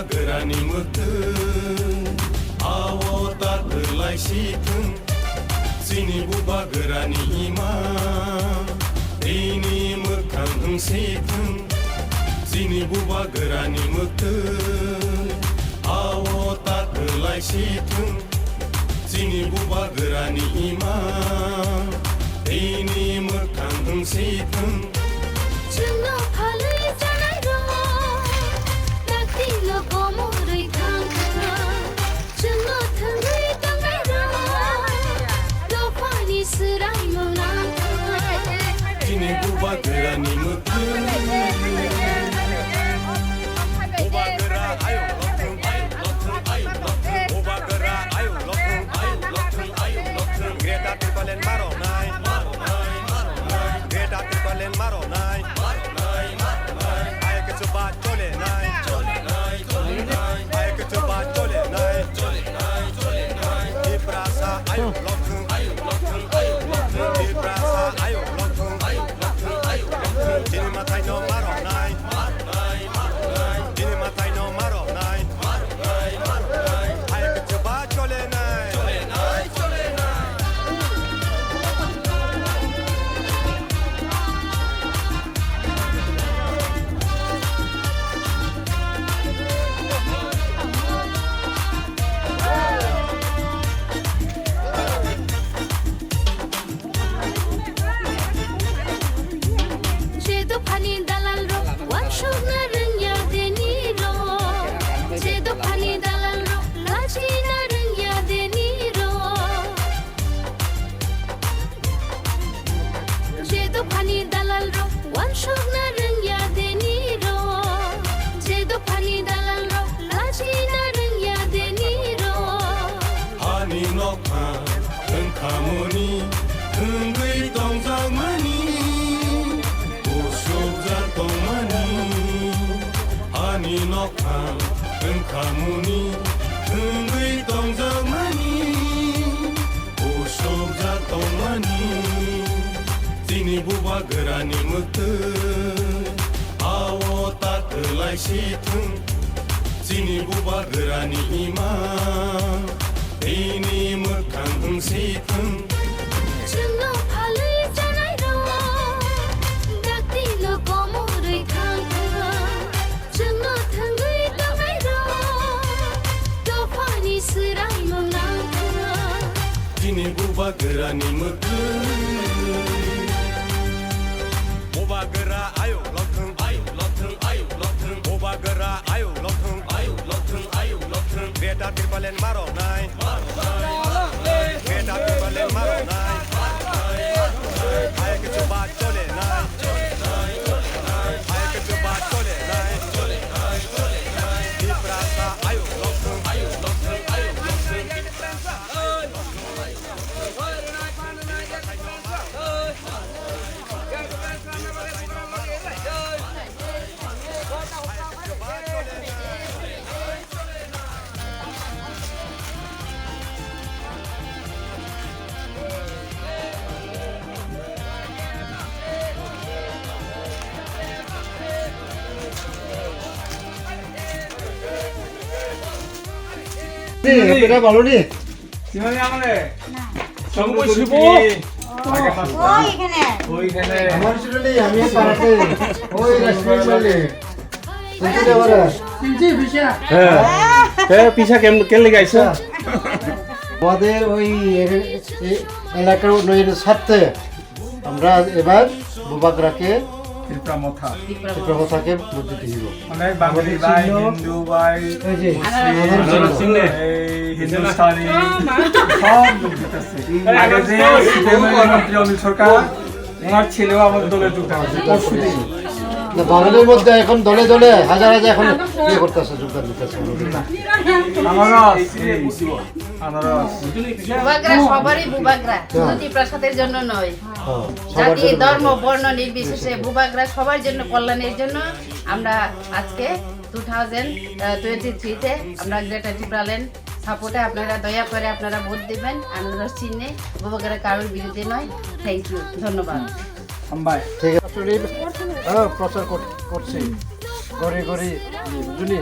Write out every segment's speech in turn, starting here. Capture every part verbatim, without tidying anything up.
Bubagrani mwktwng, ao ta kwlai si thwng. Chini bubagrani ima, tini mwkhang wng si thwng. Chini bubagrani mwktwng, ao ta kwlai si thwng. Chini bubagrani ima, tini mwkhang wng si thwng. Chwngno phalwi chanairok, dakti no komorwi thang thang. Chwngno thwngwi tongnairok, dophani swraimung nang thang. Chini bubagrani mwktwng. Bubagra ayuk lokthwng, ayuk lokthwng, ayuk lokthwng. Bubagra ayuk lokthwng, ayuk lokthwng, ayuk lokthwng. Greater Tipraland ma rwnai, ma rwnai, ma rwnai. Greater Tipraland ma rwnai, ma rwnai, ma rwnai. Ayuk chuba cholenai, cholenai, cholenai. Ayuk chuba cholenai, cholenai, cholenai. Tiprasa ayuk lokthwng, ayuk lokthwng, ayuk lokthwng. Tiprasa ayuk lokthwng, ayuk lokthwng, ayuk lokthwng. Chini mwtai no ma rwnai, ma rwnai, ma rwnai. Chini mwtai no ma rwnai, ma rwnai, ma rwnai. Ayuk chuba cholenai, cholenai, cholenai. Je dophani dalalrok wansukna rwngya denirok, je dophani dalalrok lachina rwngya denirok. Je dophani dalalrok wansukna rwngya denirok, je dophani dalalrok lachina rwngya denirok. Ani nokha wngkhamoni wngwi tongjakmani, usukjak tongmani. Ani nokha wngkhamoni wngwi tongjakmani, usukjak tongmani. Chini bubagrani mwktwng, ao ta kwlai si thwng. Chini bubagrani ima, tini mwkhang wng si thwng. Chwngno phalwi chanairok, dakti no komorwi thang thang. Chwngno thwngwi tongnairok, dophani swraimung nang thang. Chini bubagrani mwktwng. Bubagra ayuk lokthwng, ayuk lokthwng, ayuk lokthwng. Bubagra ayuk lokthwng, ayuk lokthwng, ayuk lokthwng. Greater Tipraland ma rwnai, ma rwnai, ma rwnai. Greater Tipraland ma rwnai, ma rwnai, ma rwnai. Ayuk chuba cholenai, cholenai, cholenai. Ayuk chuba cholenai, cholenai, cholenai. Tiprasa ayuk lokthwng, ayuk lokthwng, ayuk lokthwng. Ni, pera balo ni? Simani amale. Songbo sibo. Oi, এখানে। ওইখানে। আমার ছেলে নেই, আমি পাড়াতে। ওই রাজশাহী বলে। চিনতে পারে? চিনছি, পিসা। হ্যাঁ। এ, পিসা কেম-, কেন লেগে আইছো? আমাদের ওই এ-, এ-, এলাকার উন্নয়নের স্বার্থে আমরা এবার বুবাগ্রাকে ত্রিপুরা মথা। ত্রিপুরা মথাকে ভোট দিতে দিব। অনেক বাঙালি ভাই, চিহ্ন। হিন্দু ভাই, এই যে, মুসলিম, আনারস চিহ্ন। এই হিন্দুস্তানি, সব যোগ দিতেছে। আগে যে সিপিএম এর মন্ত্রী অনিল সরকার, ওনার ছেলেও আমাদের দলে যোগদান করছে, পরশু দিন। না, বাঙালির মধ্যে এখন দলে দলে হাজার হাজার এখন ইয়ে করতেছে, যোগদান দিতেছে। আনারস, এই, আনারস। বুবাগ্রা সবারই বুবাগ্রা, শুধু হ্যাঁ। তিপ্রাসাদের জন্য নয়। হ্যাঁ, সবার জাতি, জন্য ধর্ম, বুবাগ্রা। বর্ণ নির্বিশেষে বুবাগ্রা সবার জন্য কল্যাণের জন্য আমরা আজকে টু থাউজেন্ড টোয়েন্টি থ্রিতে আমরা গ্রেটার টিপ্রাল্যান্ড সাপোর্টে আপনারা দয়া করে আপনারা ভোট দিবেন আনারস চিহ্নে, বুবাগ্রা কারোর বিরুদ্ধে নয়। থ্যাংক ইউ, ধন্যবাদ। হামবাই। ঠিক আছে। হ্যাঁ, প্রচার কর-, করছি। ঘরে ঘরে, বুঝলি?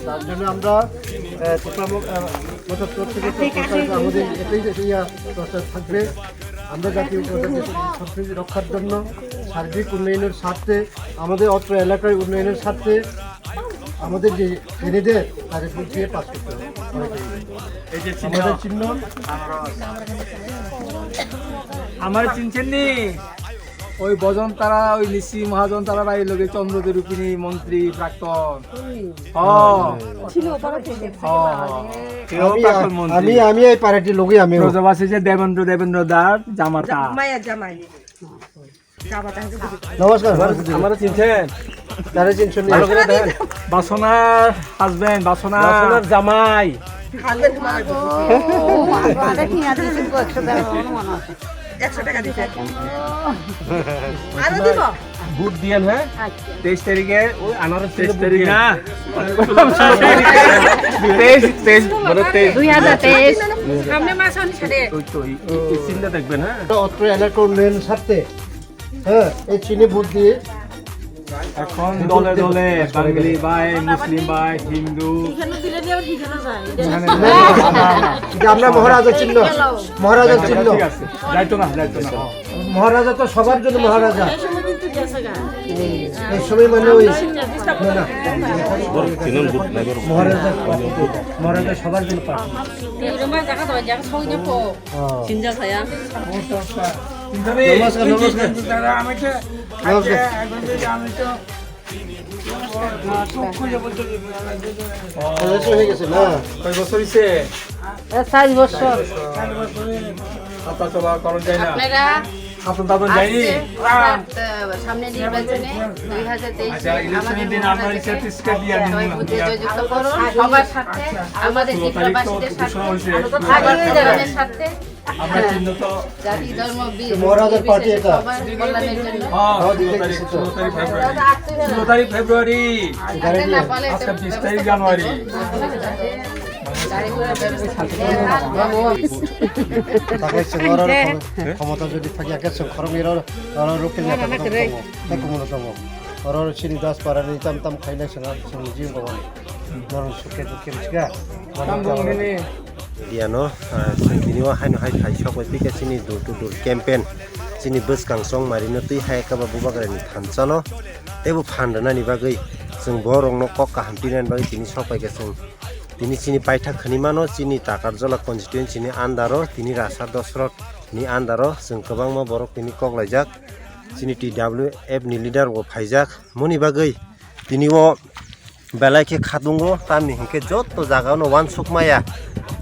তার জন্য আমরা, আহ, ত্রিপুরা মো-, আহ, মোর্চার তরফ থেকে প্রচার, আমাদের এটাই, এটাই, আহ, প্রচার থাকবে। আমরা জাতীয় পর্যায়ে সংস্কৃতি রক্ষার জন্য, সার্বিক উন্নয়নের স্বার্থে, আমাদের অত্র এলাকার উন্নয়নের স্বার্থে আমাদের যে ক্যান্ডিডেট, তাদের ভোট দিয়ে পাস করতে হবে। এই যে চিহ্ন। আমাদের চিহ্ন। আমার চিনছেন নি? ওই বজন তারা, ওই নিশি মহাজন তারা ভাই লগে চন্দ্র রূপিণী মন্ত্রী প্রাক্তন। ও। ছিল, ওপারে থেকে। ও। কেউ আমি, প্রাক্তন মন্ত্রী। আমি, আমি এই পার্টির লোকই আমি। ব্রজবাসী যে দেবেন্দ্র, দেবেন্দ্র দার জামাতা। মায়া জামাই। জামাতা হচ্ছে নমস্কার। আমার, আমারে চিনছেন? তারে চিনছেন নি? ভালো করে দেখেন। বাসনার হাজবেন্ড, বাসনা। বাসনার জামাই। হাজবেন্ড মা গো। একশো টাকা দিছে। আরো দিব? ভোট দিয়েন, হ্যাঁ? আচ্ছা। তেইশ তারিখে ওই আনারস তেইশ তারিখ না। তেইশ, তেইশ, মানে তেইশ। দুই হাজার তেইশ। সামনে মাস আমি ছেড়ে। ওই তো, এই, এই, এই চিহ্ন দেখবেন, হ্যাঁ? অত্র এলাকার উন্নয়ন স্বার্থে, হ্যাঁ, এই চিহ্নে ভোট দিয়ে এখন দলে দলে বাঙালি ভাই, মুসলিম ভাই, হিন্দু। এখানে দিলে নিয়ে আবার এখানে যায়। এটা না, না, না, না, না। এটা আমরা মহারাজার চিহ্ন। মহারাজার চিহ্ন। ঠিক আছে। যাইতো না, যাইতো না। মহারাজা তো সবার জন্য মহারাজা। এই সময় কিন্তু গেছে গা। এই সময় মানে ওই, না, না। মহারাজা, মহারাজা সবার জন্য পার্টি। এই রুমাল দেখা দাও, দেখা ছবি নেবো। হ্যাঁ। সিনজা ছায়া। নমস্কার, নমস্কার। নমস্কার। বয়স হয়ে গেছে না? কয় বছর হইছে? এ, চার বছর। হাঁটা চলা করা যায় না? আপনারা আপনার দাদন যায়নি? আজকে সাত, আহ, সামনে নির্বাচনে দুই হাজার তেইশে আচ্ছা, ইলেকশনের দিন আমরা এই সার্টিফিকেট দিয়ে আনবো। সবাই ভোটে জয়যুক্ত করুন। সবার সাথে, আমাদের ষোলো তারিখ তো ত্রিপুরাবাসীদের সাথে, ঘোষণা হয়েছে। আগামী দিনের সাথে। আমরা চিহ্ন তো জাতি, ধর্ম, বি-, মহারাজার পার্টি নির্বিশেষে এটা। সবার কল্যাণের জন্য। হ্যাঁ, ষোলো তারিখ, ষোলো তারিখ ফেব্রুয়ারি। ষোলো তারিখ ফেব্রুয়ারি। গাড়ি নিয়ে। আজকে বিশ তারিখ জানুয়ারি। Takai chwng oro khom-, khomota jodi thakya khe chwng khoroknwi oro, oro rukhe ya tongo, tongo, tongo. Oro chini das para ni tam tam khaina chwng, chwng jing tongo. Norok sukhe dukhe bwswkha. Diano, ah, chwng tini o haino hai phai sok bai pika chini door to door campaign. Chini bwskang chongmari no twi hai kaba bubagra ni thansa no. Tei bo phan rwnani bagwi chwng borok no kok kaham tinani bagwi tini sok pai kha chwng. Tini chini paithak khwnwi mano, chini Takarjala constituency ni under o, tini Rasa Dosrot ni under o chwng kwbangma borok tini kok laijak. Chini T W F ni leader bo phaijak. Moni bagwi tini o belai khe khatungo, tamni hinkhe joto jaga no uansuk maya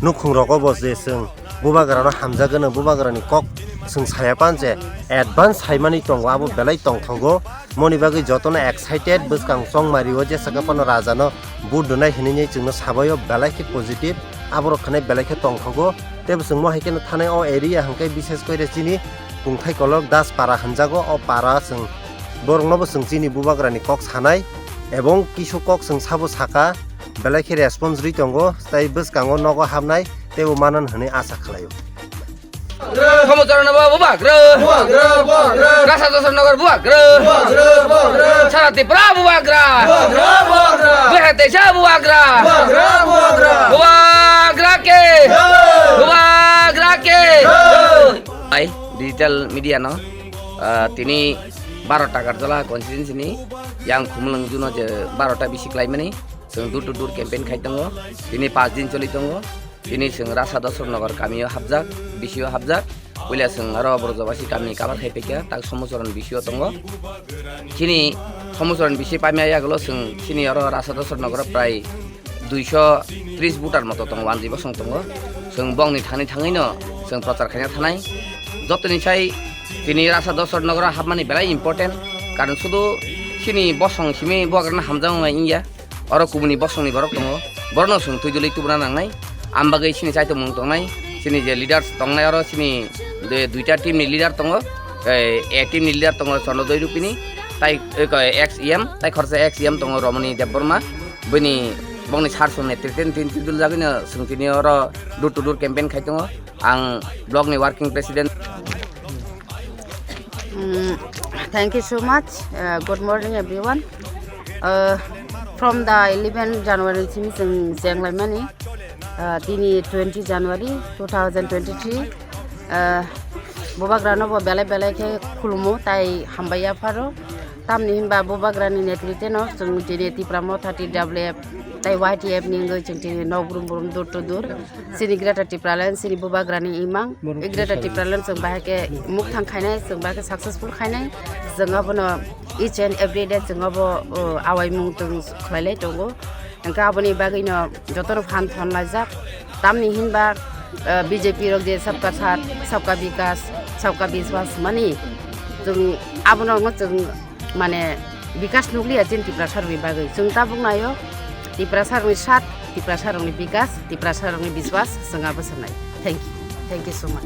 nukhung rogo bo je chwng bubagra no hamjak gwnang, bubagra ni kok chwng saya pan je advance saimani tongo, abo belai tongthogo. Moni bagwi jotono excited, bwskang chongmari o jesa khe phano raja no vote rwnai hinwi chwngno sabai o belai khe positive, aborok khanai belai khe tongthogo. Tei bo chwng mo hai kheno thanai o area hwnkhe bishes kore chini Kungthai Kolok Das Para hwnjago, o para chwng borokno bo chwng chini bubagra ni kok sanai ebong kisu kok chwng sabo saka, belai khe response rwi tongo, tei bwskango nogo habnai tei bo manan hinwi asa khlaio. Khomocharano bo bubagra. Bubagra, bubagra. Rasa Dosar Nagar bubagra. Bubagra, bubagra. Sara Tripura bubagra. Bubagra, bubagra. Bubagra teisa bubagra. Bubagra, bubagra. Bubagra ke. Jai. Bubagra ke. Jai. Ai, digital media no, ah, tini baro ta Karjala constituency ni yang Khumulwng juno je baro ta bisi klaimani, chwng door to door campaign khai tongo. Tini pas din choli tongo. Tini chwng Rasa Dosar Nagar kamio hapjak, bisio hapjak. Puila chwng aro Brojobasi kami cover khai paikha, tak Somocharan bisio tongo. Chini Somocharan bisi paimaya yagulo chwng chini aro Rasa Dosar Nagar prai duiso tris voter moto tongo, wanjwi bosong tongo. Chwng bongni thangni thangwino chwng prochar khaina thanai. Jotoni sai tini Rasa Dosar Nagar hapmani belai important, karon sudu chini bosong simi bubagrano hamjakma wngya. Oro kubuni bosongni borok tongo, borokno chwng twi dwlwi tubuna nangnai. Ang bagwi chini chaitomung tongnai, chini je leaders tongnai, oro chini de-, duita team ni leader tongo, eh, A team ni leader tongo Chondrodoi Rupini, tai, eh, ko-, ex E M, tai khoroksa ex E M tongo Romoni Debbarma, bini bongni sar song netrite twi dwljagwino chwng tini oro door to door campaign khai tongo. Ang block ni working president. Mm, thank you so much. Uh, good morning, everyone. Uh, From the eleven January simi chwng chenglaimani, ah, tini twenty January two thousand twenty-three, ah, Bubagrano bo belai belai khe khulumo tai hambai yapharo. Tamni hinba Bubagrani netrite no chwng tini Tipra Motha T W F tai Y T F ni wngwi chwng tini nok brum brum door to door. Chini Greater Tipraland, chini Bubagrani imang. Borok I Greater Tipraland chwng bahai khe mukthang khainai, chwng bahai khe successful khainai. Chwng abono each and every day chwng abo, o, awaimung chwng khlailai tongo. Hwnkhe aboni bagwino jotono phan thon laijak. Tamni hinba, o, B J P rok je sabka saath, sabka bikas, sabka biswas mani, chwng abono chwng mane bikas nukliya chini Tiprasa rokni bagwi. Chwng tabuk naio Tiprasa rokni sat, Tiprasa rokni bikas, Tiprasa rokni biswas chwng abo sanai. Thank you. Thank you so much.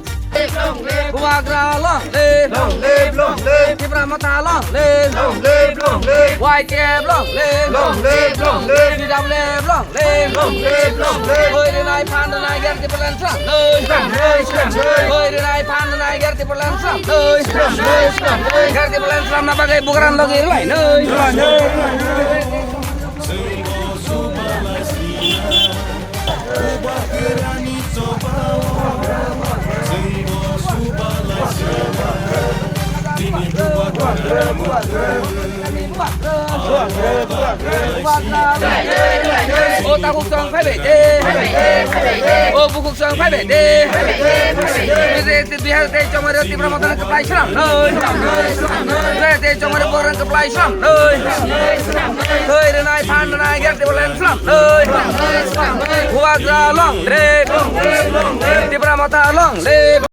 Bubagra long live. Long live, long live. Tipra Motha long live. Long live, long live. Y T F long live. Long live, long live. T W F long live. Long live, long live. Hoi rinai phan rinai ger Tipraland slam noi. Slam noi, slam noi. Hoi rinai phan rinai ger Tipraland slam noi. Slam noi, slam noi. Ger Tipraland slamna bagwi Bubagrani logi rwlai noi. Rwlai noi, rwlai noi. O takhuk chwng phaibai de. O bukhuk chwng phaibai de. Bihar tei Chongmari Tipra Motha no kwplai slam noi. Bihar tei Chongmari borok kwplai slam noi. Thwi rwnai phan rwnai ger Tipraland slam noi. Bubagra long live. Tipra Motha long live.